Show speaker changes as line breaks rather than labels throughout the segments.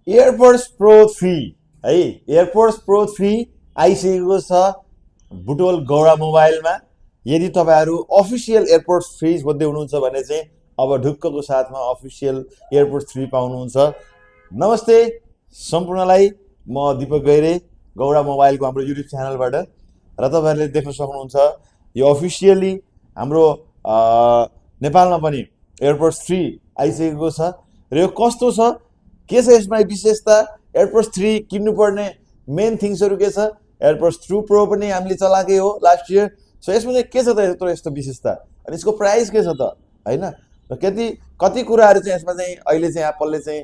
AirPods pro 3 है। AirPods pro 3 आइसकेको छ बुटोल गौडा मोबाइलमा। यदि तपाईँहरू अफिसियल एयरपोड्स 3 खोज्दै हुनुहुन्छ भने चाहिँ अब ढुक्कको साथमा अफिसियल एयरपोड्स 3 पाउनुहुन्छ। नमस्ते सम्पूर्णलाई, म दीपक गैरे गौडा मोबाइलको हाम्रो युट्युब च्यानलबाट, र तपाईँहरूले देख्न सक्नुहुन्छ यो अफिसियली हाम्रो नेपालमा पनि एयरपोड्स 3 आइसकेको छ। र यो कस्तो छ, के छ यसमा विशेषता, एयरपोड्स 3 किन्नुपर्ने मेन थिङ्सहरू के छ। एयरपोड्स 2 प्रो पनि हामीले चलाएकै हो लास्ट इयर। सो यसमा चाहिँ के छ त यत्रो यस्तो विशेषता, अनि यसको प्राइस के छ त होइन, र कति कुराहरू चाहिँ यसमा चाहिँ अहिले चाहिँ एप्पलले चाहिँ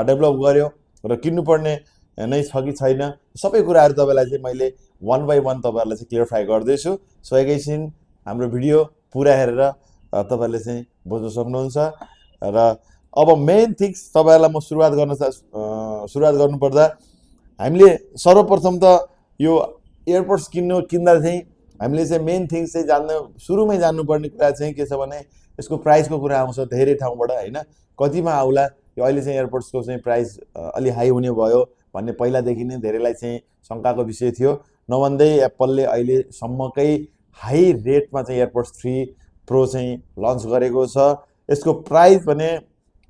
डेभलप गर्यो र किन्नुपर्ने नै छ कि छैन, सबै कुराहरू तपाईँलाई चाहिँ मैले वान बाई वान तपाईँहरूलाई चाहिँ क्लियरफाई गर्दैछु। सो एकैछिन हाम्रो भिडियो पुरा हेरेर तपाईँहरूले चाहिँ बुझ्न सक्नुहुन्छ। र अब मेन थिङ्स तपाईँहरूलाई म सुरुवात गर्नुपर्दा, हामीले सर्वप्रथम त यो एयरपोड्स किन्दा चाहिँ हामीले चाहिँ मेन थिङ्स चाहिँ सुरुमै जान्नुपर्ने कुरा चाहिँ के छ भने यसको प्राइसको कुरा आउँछ धेरै ठाउँबाट होइन। कतिमा आउला, यो अहिले चाहिँ एयरपोड्सको चाहिँ प्राइस अलि हाई हुने भयो भन्ने पहिलादेखि नै धेरैलाई चाहिँ शङ्काको विषय थियो। नभन्दै एप्पलले अहिलेसम्मकै हाई रेटमा चाहिँ एयरपोड्स 3 प्रो चाहिँ लन्च गरेको छ। यसको प्राइस भने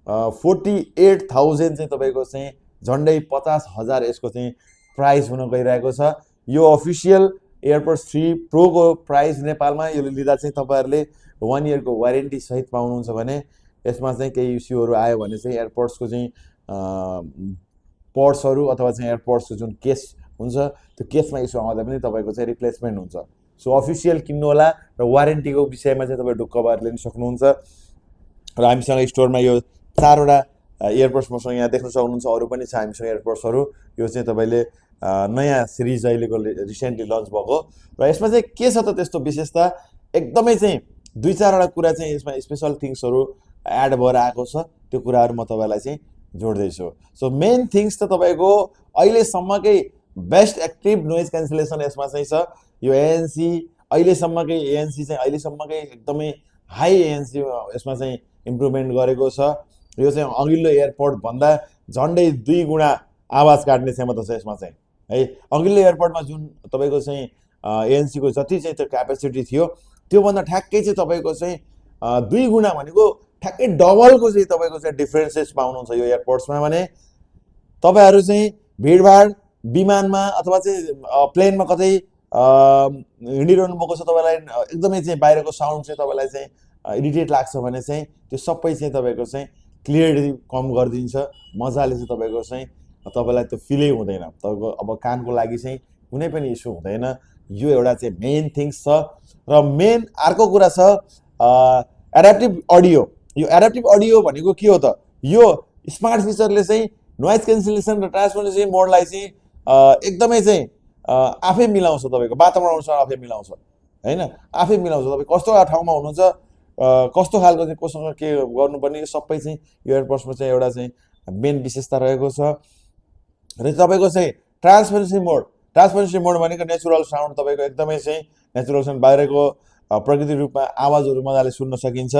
48,000 चाहिँ तपाईँको चाहिँ झन्डै 50,000 यसको चाहिँ प्राइस हुन गइरहेको छ। यो अफिसियल एयरपोड्स 3 प्रोको प्राइस नेपालमा यो लिँदा चाहिँ तपाईँहरूले 1 इयरको वारेन्टी सहित पाउनुहुन्छ भने यसमा चाहिँ केही इस्युहरू आयो भने चाहिँ एयरपोड्सको चाहिँ पर्ट्सहरू अथवा चाहिँ एयरपोड्सको जुन केस हुन्छ त्यो केसमा इस्यु आउँदा पनि तपाईँको चाहिँ रिप्लेसमेन्ट हुन्छ। सो अफिसियल किन्नु होला, र वारेन्टीको विषयमा चाहिँ तपाईँ ढुक्क भएर लिन सक्नुहुन्छ। र हामीसँग स्टोरमा यो 4वटा एयरपोड्स मसँग यहाँ देख्न सक्नुहुन्छ, अरू पनि छ हामीसँग एयरपोड्सहरू। यो चाहिँ तपाईँले नयाँ सिरिज अहिलेको रिसेन्टली लन्च भएको। र यसमा चाहिँ के छ त त्यस्तो विशेषता, एकदमै चाहिँ 2-4वटा कुरा चाहिँ यसमा स्पेसल थिङ्सहरू एड भएर आएको छ, त्यो कुराहरू म तपाईँलाई चाहिँ जोड्दैछु। सो मेन थिङ्स त तपाईँको अहिलेसम्मकै बेस्ट एक्टिभ नोइज क्यान्सलेसन यसमा चाहिँ छ। यो एएनसी अहिलेसम्मकै एकदमै हाई एएनसी यसमा चाहिँ इम्प्रुभमेन्ट गरेको छ। यो चाहिँ अघिल्लो एयरपोर्ट भन्दा झन्डै 2 गुणा आवाज काट्ने क्षमता छ यसमा चाहिँ है। अघिल्लो एयरपोर्टमा जुन तपाईँको चाहिँ एएनसीको जति चाहिँ त्यो क्यापेसिटी थियो त्योभन्दा ठ्याक्कै चाहिँ तपाईँको चाहिँ 2 गुणा भनेको ठ्याक्कै डबलको चाहिँ तपाईँको चाहिँ डिफ्रेन्सेस पाउनुहुन्छ यो एयरपोर्ट्समा। भने तपाईँहरू चाहिँ भिडभाड विमानमा अथवा चाहिँ प्लेनमा कतै हिँडिरहनु भएको छ, तपाईँलाई एकदमै चाहिँ बाहिरको साउन्ड चाहिँ तपाईँलाई चाहिँ इरिटेट लाग्छ भने चाहिँ त्यो सबै चाहिँ तपाईँको चाहिँ क्लियरली कम गरिदिन्छ मजाले चाहिँ तपाईँको चाहिँ तपाईँलाई त्यो फिलै हुँदैन, तपाईँको अब कानको लागि चाहिँ कुनै पनि इस्यु हुँदैन। यो एउटा चाहिँ मेन थिङ्स छ। र मेन अर्को कुरा छ एडाप्टिभ अडियो। यो एडाप्टिभ अडियो भनेको के हो त, यो स्मार्ट फिचरले चाहिँ नोइज क्यान्सलेसन र ट्रान्सफर्मेसन मोडलाई चाहिँ एकदमै चाहिँ आफै मिलाउँछ, तपाईँको वातावरणसँग आफै मिलाउँछ होइन, आफै मिलाउँछ। तपाईँ कस्तो ठाउँमा हुनुहुन्छ, कस्तो खालको चाहिँ कोसँग के गर्नुपर्ने, यो सबै चाहिँ यो एयरपोड्समा चाहिँ एउटा चाहिँ मेन विशेषता रहेको छ। र तपाईँको चाहिँ ट्रान्सपरेन्सी मोड भनेको नेचुरल साउन्ड, तपाईँको एकदमै चाहिँ नेचुरल साउन्ड, बाहिरको प्रकृति रूपमा आवाजहरू मजाले सुन्न सकिन्छ।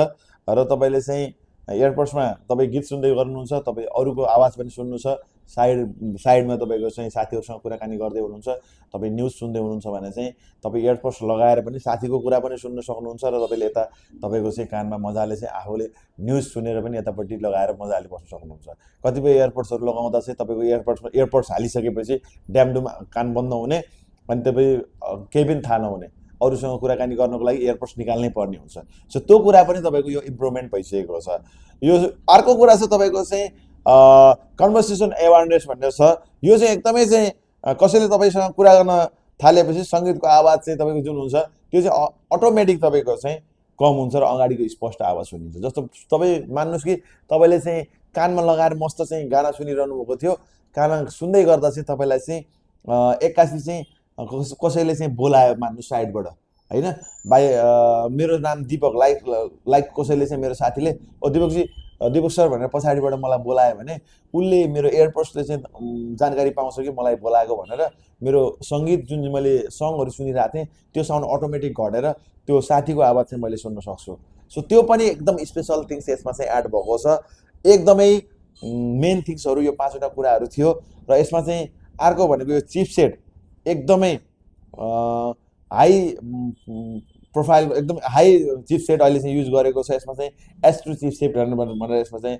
र तपाईँले चाहिँ एयरपोड्समा तपाईँ गीत सुन्दै गर्नुहुन्छ, तपाईँ अरूको आवाज पनि सुन्नु छ, साइडमा तपाईँको चाहिँ साथीहरूसँग कुराकानी गर्दै हुनुहुन्छ, तपाईँ न्युज सुन्दै हुनुहुन्छ भने चाहिँ तपाईँ एयरपोड्स लगाएर पनि साथीको कुरा पनि सुन्न सक्नुहुन्छ। र तपाईँले यता तपाईँको चाहिँ कानमा मजाले चाहिँ आफूले न्युज सुनेर पनि यतापट्टि लगाएर मजाले बस्न सक्नुहुन्छ। कतिपय एयरपोड्सहरू लगाउँदा चाहिँ तपाईँको एयरपोड्स हालिसकेपछि ड्यामडुम कान बन्द हुने, अनि तपाईँ केही पनि थाहा नहुने, अरूसँग कुराकानी गर्नको लागि एयरपोड्स निकाल्नै पर्ने हुन्छ। सो त्यो कुरा पनि तपाईँको यो इम्प्रुभमेन्ट भइसकेको छ। यो अर्को कुरा छ तपाईँको चाहिँ कन्भर्सेसन एवारनेस भन्ने छ। यो चाहिँ एकदमै चाहिँ कसैले तपाईँसँग कुरा गर्न थालेपछि सङ्गीतको आवाज चाहिँ तपाईँको जुन हुन्छ त्यो चाहिँ अटोमेटिक तपाईँको चाहिँ कम हुन्छ र अगाडिको स्पष्ट आवाज सुनिन्छ। जस्तो तपाईँ मान्नुहोस् कि तपाईँले चाहिँ कानमा लगाएर मस्त चाहिँ गाना सुनिरहनु भएको थियो, गाना सुन्दै गर्दा चाहिँ तपाईँलाई चाहिँ एक्कासी चाहिँ कसैले चाहिँ बोलायो मान्नु साइडबाट होइन, मेरो नाम दीपक, लाइक कसैले चाहिँ मेरो साथीले दीपक सर भनेर पछाडिबाट मलाई बोलायो भने उसले मेरो एयरपोड्सले चाहिँ जानकारी पाउँछ कि मलाई बोलाएको भनेर मेरो सङ्गीत जुन मैले सङहरू सुनिरहेको थिएँ त्यो साउन्ड अटोमेटिक घटेर त्यो साथीको आवाज चाहिँ मैले सुन्न सक्छु। सो त्यो पनि एकदम स्पेसल थिङ्स यसमा चाहिँ एड भएको छ। एकदमै मेन थिङ्सहरू यो 5वटा कुराहरू थियो र यसमा चाहिँ अर्को भनेको यो चिपसेट एकदमै हाई प्रोफाइल एकदम हाई चिपसेट अहिले चाहिँ युज गरेको छ। यसमा चाहिँ S2 चिपसेट भनेर यसमा चाहिँ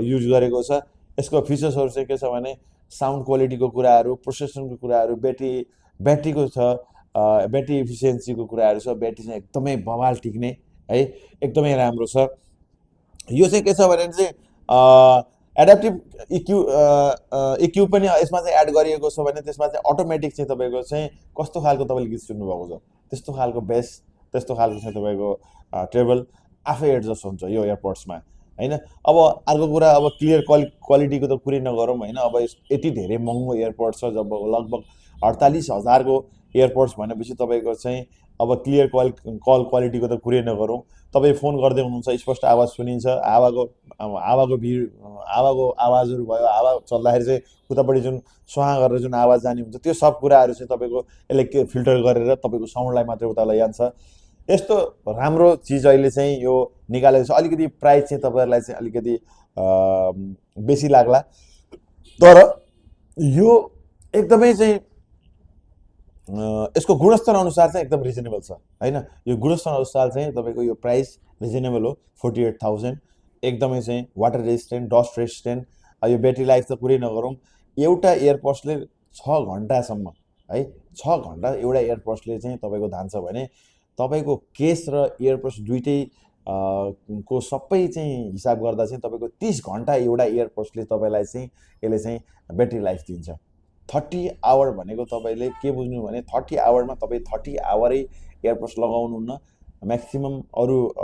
युज गरेको छ। यसको फिचर्सहरू चाहिँ के छ भने साउन्ड क्वालिटीको कुराहरू, प्रोसेसरको कुराहरू, ब्याट्रीको छ, ब्याट्री इफिसियन्सीको कुराहरू छ। ब्याट्री चाहिँ एकदमै बवाल टिक्ने है, एकदमै राम्रो छ। यो चाहिँ के छ भने चाहिँ एडाप्टिभ इक्यु पनि यसमा चाहिँ एड गरिएको छ भने त्यसमा चाहिँ अटोमेटिक चाहिँ तपाईँको चाहिँ कस्तो खालको तपाईँले गीत सुन्नुभएको छ त्यस्तो खालको बेस, त्यस्तो खालको चाहिँ तपाईँको ट्रेबल आफै एडजस्ट हुन्छ यो एयरपोर्ट्समा होइन। अब अर्को कुरा, अब क्लियर क्वालिटीको त कुरै नगरौँ होइन। अब यति धेरै महँगो एयरपोर्ट छ, जब लगभग 48,000को एयरपोर्ट्स भनेपछि तपाईँको चाहिँ अब क्लियर क्वालिटीको त कुरै नगरौँ। तपाईँ फोन गर्दै हुनुहुन्छ, स्पष्ट आवाज सुनिन्छ, हावाको आवाजहरू भयो, हावा चल्दाखेरि चाहिँ उतापट्टि जुन स्वाहा गरेर जुन आवाज जाने हुन्छ त्यो सब कुराहरू चाहिँ तपाईँको यसले के फिल्टर गरेर तपाईँको साउन्डलाई मात्रै उता लैजान्छ। यस्तो राम्रो चिज अहिले चाहिँ यो निकालेको छ। अलिकति प्राइस चाहिँ तपाईँहरूलाई चाहिँ अलिकति बेसी लाग्ला, तर यो एकदमै चाहिँ यसको गुणस्तर अनुसार चाहिँ एकदम रिजनेबल छ होइन। यो गुणस्तर अनुसार चाहिँ तपाईँको यो प्राइस रिजनेबल हो। 48,000 एकदमै चाहिँ वाटर रेजिस्टेन्ट, डस्ट रेजिस्टेन्ट। यो ब्याट्री लाइफ त कुरै नगरौँ। एउटा एयरपोर्ट्सले 6 घन्टासम्म है, 6 घन्टा एउटा एयरपोर्ट्सले चाहिँ तपाईँको धान्छ भने तपाईँको केस र एयरपोर्ट्स दुइटै को सबै चाहिँ हिसाब गर्दा चाहिँ तपाईँको 30 घन्टा एउटा एयरपोर्ट्सले तपाईँलाई चाहिँ यसले चाहिँ ब्याट्री लाइफ दिन्छ। 30 आवर भनेको तपाईँले के बुझ्नु भने 30 आवरमा तपाईँ 30 आवरै एयरपोर्ट्स लगाउनुहुन्न। म्याक्सिमम अरू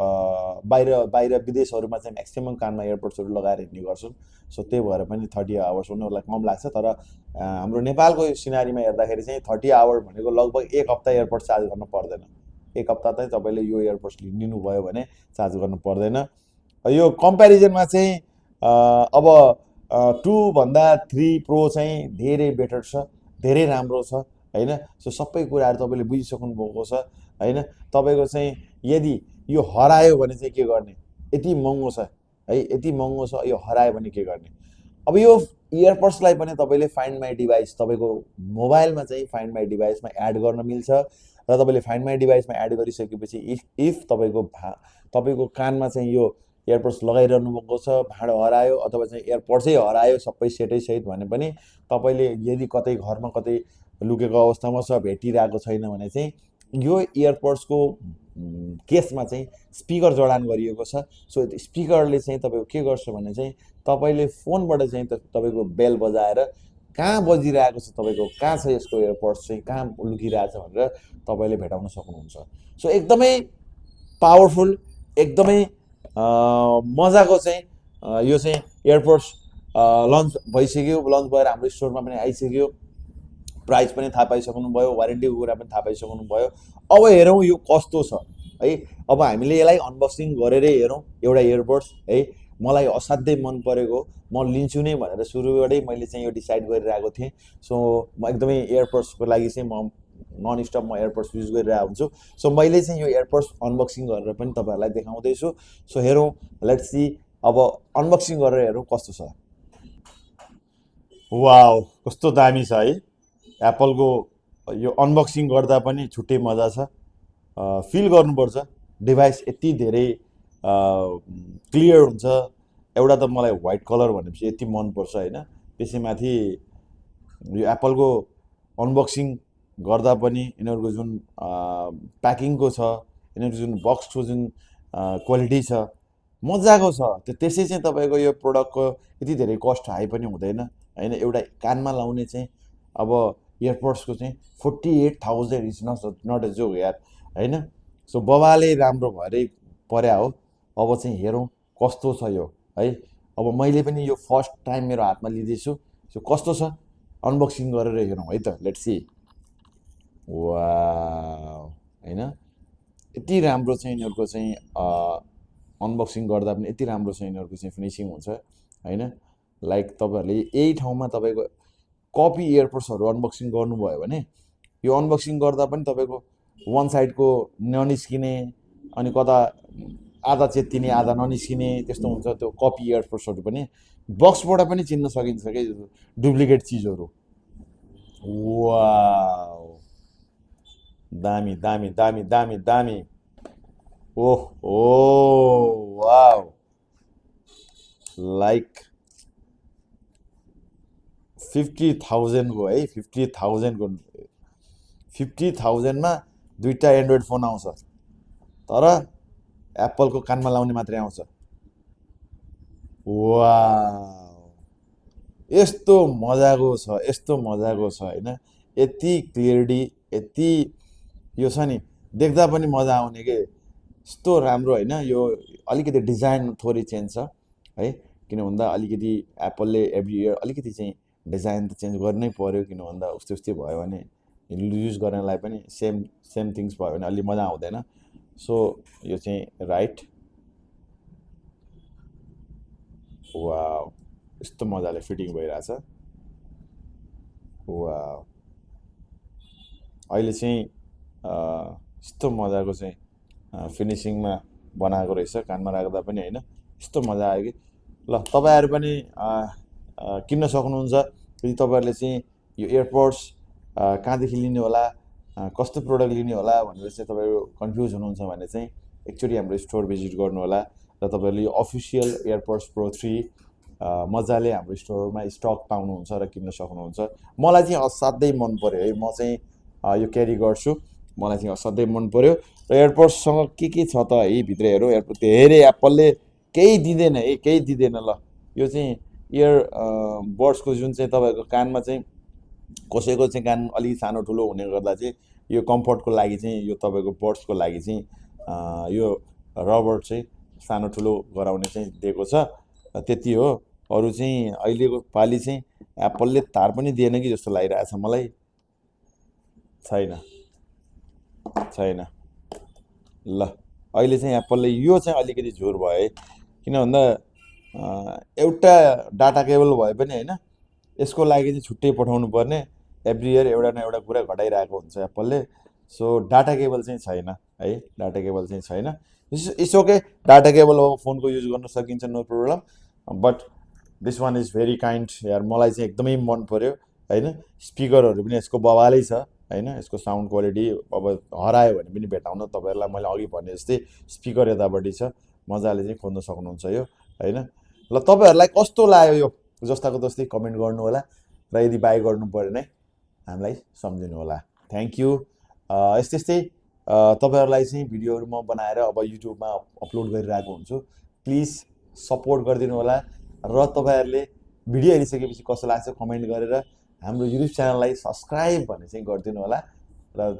बाहिर विदेशहरूमा चाहिँ म्याक्सिमम कानमा एयरपोर्ट्सहरू लगाएर हिँड्ने गर्छन्। सो त्यही भएर पनि 30 आवर्स उनीहरूलाई कम लाग्छ। तर हाम्रो नेपालको सिनारीमा हेर्दाखेरि चाहिँ 30 आवर भनेको लगभग 1 हप्ता एयरपोर्ट चार्ज गर्न पर्दैन। 1 हप्ता चाहिँ तपाईँले यो एयरपोर्ट्स लिनुभयो भने चार्ज गर्नु पर्दैन। यो कम्पेरिजनमा चाहिँ अब 2 भन्दा 3 प्रो चाहिँ धेरै बेटर छ, धेरै राम्रो छ होइन। सो सबै कुराहरू तपाईँले बुझिसक्नु भएको छ होइन। तपाईँको चाहिँ यदि यो हरायो भने चाहिँ के गर्ने, यति महँगो छ है, यति महँगो छ, यो हरायो भने के गर्ने। अब यो एयरपोर्ट्सलाई पनि तपाईँले फाइन्ड माई डिभाइस तपाईँको मोबाइलमा चाहिँ फाइन्ड माई डिभाइसमा एड गर्न मिल्छ र तपाईँले फाइन्ड माई डिभाइसमा एड गरिसकेपछि इफ तपाईँको कानमा चाहिँ यो एयरपोर्ट्स लगाइरहनु भएको छ, भाँडो हरायो अथवा चाहिँ एयरपोर्ट्सै हरायो सबै सेटै सहित भने पनि तपाईँले यदि कतै घरमा कतै लुकेको अवस्थामा छ, भेटिरहेको छैन भने चाहिँ यो एयरपोर्ट्सको केसमा चाहिँ स्पिकर जडान गरिएको छ। सो स्पिकरले चाहिँ तपाईँको के गर्छ भने चाहिँ तपाईँले फोनबाट चाहिँ तपाईँको बेल बजाएर कहाँ बजिरहेको छ, तपाईँको कहाँ छ यसको एयरपोर्ट्स चाहिँ कहाँ लुकिरहेछ भनेर तपाईँले भेटाउन सक्नुहुन्छ। सो एकदमै पावरफुल, एकदमै मजाको चाहिँ यो चाहिँ एयरपोर्ट्स लन्च भइसक्यो। लन्च भएर हाम्रो स्टोरमा पनि आइसक्यो। प्राइस पनि थाहा पाइसक्नुभयो, वारेन्टीको कुरा पनि थाहा पाइसक्नुभयो। अब हेरौँ यो कस्तो छ है। अब हामीले यसलाई अनबक्सिङ गरेरै हेरौँ एउटा एयरपोर्ट्स है। मलाई असाध्यै मन परेको, म लिन्छु नै भनेर सुरुबाटै मैले चाहिँ यो डिसाइड गरिरहेको थिएँ। सो म एकदमै एयरपोर्ट्सको लागि चाहिँ म नन स्टप म एयरपोर्ट्स युज गरिरहेको हुन्छु। सो मैले चाहिँ यो एयरपोर्ट्स अनबक्सिङ गरेर पनि तपाईँहरूलाई देखाउँदैछु। सो हेरौँ, लेट्स सी अब अनबक्सिङ गरेर हेरौँ कस्तो छ। वाउ, कस्तो दामी छ है। एप्पलको यो अनबक्सिङ गर्दा पनि छुट्टै मजा छ। फिल गर्नुपर्छ, डिभाइस यति धेरै क्लियर हुन्छ। एउटा त मलाई व्हाइट कलर भनेपछि यति मनपर्छ होइन। त्यसैमाथि यो एप्पलको अनबक्सिङ गर्दा पनि यिनीहरूको जुन प्याकिङको छ, यिनीहरूको जुन बक्सको जुन क्वालिटी छ मजाको छ। त्यसै चाहिँ तपाईँको यो प्रडक्टको यति धेरै कस्ट हाई पनि हुँदैन होइन। एउटा कानमा लाउने चाहिँ अब एयरपोर्ट्सको चाहिँ 48,000 इज नट अ जोक यार होइन। सो बबाले राम्रो भएरै पर्या हो। अब चाहिँ हेरौँ कस्तो छ यो है। अब मैले पनि यो फर्स्ट टाइम मेरो हातमा लिँदैछु। सो कस्तो छ अनबक्सिङ गरेर हेरौँ है त, लेट्स सी। वाउ होइन, यति राम्रो चाहिँ यिनीहरूको चाहिँ अनबक्सिङ गर्दा पनि यति राम्रो चाहिँ यिनीहरूको चाहिँ फिनिसिङ हुन्छ होइन। लाइक तपाईँहरूले यही ठाउँमा तपाईँको कपी एयरपोर्ट्सहरू अनबक्सिङ गर्नुभयो भने यो अनबक्सिङ गर्दा पनि तपाईँको वान साइडको ननिस्किने अनि कता आधा चेत्तिने आधा ननिस्किने त्यस्तो हुन्छ त्यो कपी एयरपोर्ट्सहरू पनि बक्सबाट पनि चिन्न सकिन्छ कि डुप्लिकेट चिजहरू वाउ दामी दामी दामी दामी दामी ओह ओ वाउ लाइक 50,000 को है 50,000 को 50,000 मा दुईटा एन्ड्रोइड फोन आउँछ तर एप्पलको कानमा लाउने मात्रै आउँछ वाउ यस्तो मजाको छ होइन यति क्लियरली यति यो छ नि देख्दा पनि मजा आउने के यस्तो राम्रो होइन यो अलिकति डिजाइन थोरै चेन्ज छ है किन भन्दा अलिकति एप्पलले एभ्री इयर अलिकति चाहिँ डिजाइन त चेन्ज गर्नै पर्यो किन भन्दा उस्तै भयो भने युज गर्नलाई पनि सेम थिङ्स भयो भने अलि मजा आउँदैन सो यो चाहिँ राइट वाउ यस्तो मजाले फिटिङ भइरहेछ वाउ अहिले चाहिँ यस्तो मजाको चाहिँ फिनिसिङमा बनाएको रहेछ कानमा राख्दा पनि होइन यस्तो मजा आयो कि ल तपाईँहरू पनि किन्न सक्नुहुन्छ यदि तपाईँहरूले चाहिँ यो एयरपोर्ट्स कहाँदेखि लिने होला कस्तो प्रोडक्ट लिने होला भनेर चाहिँ तपाईँहरू कन्फ्युज हुनुहुन्छ भने चाहिँ एकचोटि हाम्रो स्टोर भिजिट गर्नु होला र तपाईँहरूले यो अफिसियल एयरपोर्ट्स प्रो 3 मजाले हाम्रो स्टोरमा स्टक पाउनुहुन्छ र किन्न सक्नुहुन्छ मलाई चाहिँ असाध्यै मन पर्यो है म चाहिँ यो क्यारी गर्छु मलाई चाहिँ असाध्यै मन पर्यो र एयरपोर्ट्ससँग के छ त है भित्र हेरौँ एयरपोर्ट धेरै एप्पलले केही दिँदैन है केही दिँदैन ल यो चाहिँ इयर बड्सको जुन चाहिँ तपाईँको कानमा चाहिँ कसैको चाहिँ कान अलिक सानो ठुलो हुने गर्दा चाहिँ यो कम्फर्टको लागि चाहिँ यो तपाईँको बड्सको लागि चाहिँ यो रबर चाहिँ सानो ठुलो गराउने चाहिँ दिएको छ त्यति हो अरू चाहिँ अहिलेको पालि चाहिँ एप्पलले तार पनि दिएन कि जस्तो लागिरहेछ मलाई छैन ल अहिले चाहिँ एप्पलले यो चाहिँ अलिकति झोर भयो है किन भन्दा एउटा डाटा केबल भए पनि होइन यसको लागि चाहिँ छुट्टै पठाउनु पर्ने एभ्री इयर एउटा न एउटा कुरा घटाइरहेको हुन्छ एप्पलले सो डाटा केबल चाहिँ छैन है डाटा केबल चाहिँ छैन इट्स ओके डाटा केबल हो फोनको युज गर्न सकिन्छ no problem but this one is very kind यार मलाई चाहिँ एकदमै मन पर्यो होइन स्पिकरहरू पनि यसको बवालै छ होइन यसको साउन्ड क्वालिटी अब हरायो भने पनि भेटाउन तपाईँहरूलाई मैले अघि भने जस्तै स्पिकर यतापट्टि छ मजाले चाहिँ खोज्न सक्नुहुन्छ यो होइन ल तपाईँहरूलाई कस्तो लाग्यो यो जस्ताको तस्तै कमेन्ट गर्नु होला र यदि बाई गर्नु पऱ्यो भने हामीलाई सम्झिनु होला थ्याङ्क यू यस्तै तपाईँहरूलाई चाहिँ भिडियोहरू म बनाएर अब युट्युबमा अपलोड गरिरहेको हुन्छु प्लिज सपोर्ट गरिदिनु होला र तपाईँहरूले भिडियो हेरिसकेपछि कस्तो लाग्छ कमेन्ट गरेर हाम्रो युट्युब च्यानललाई सब्सक्राइब भन्ने चाहिँ गरिदिनु होला र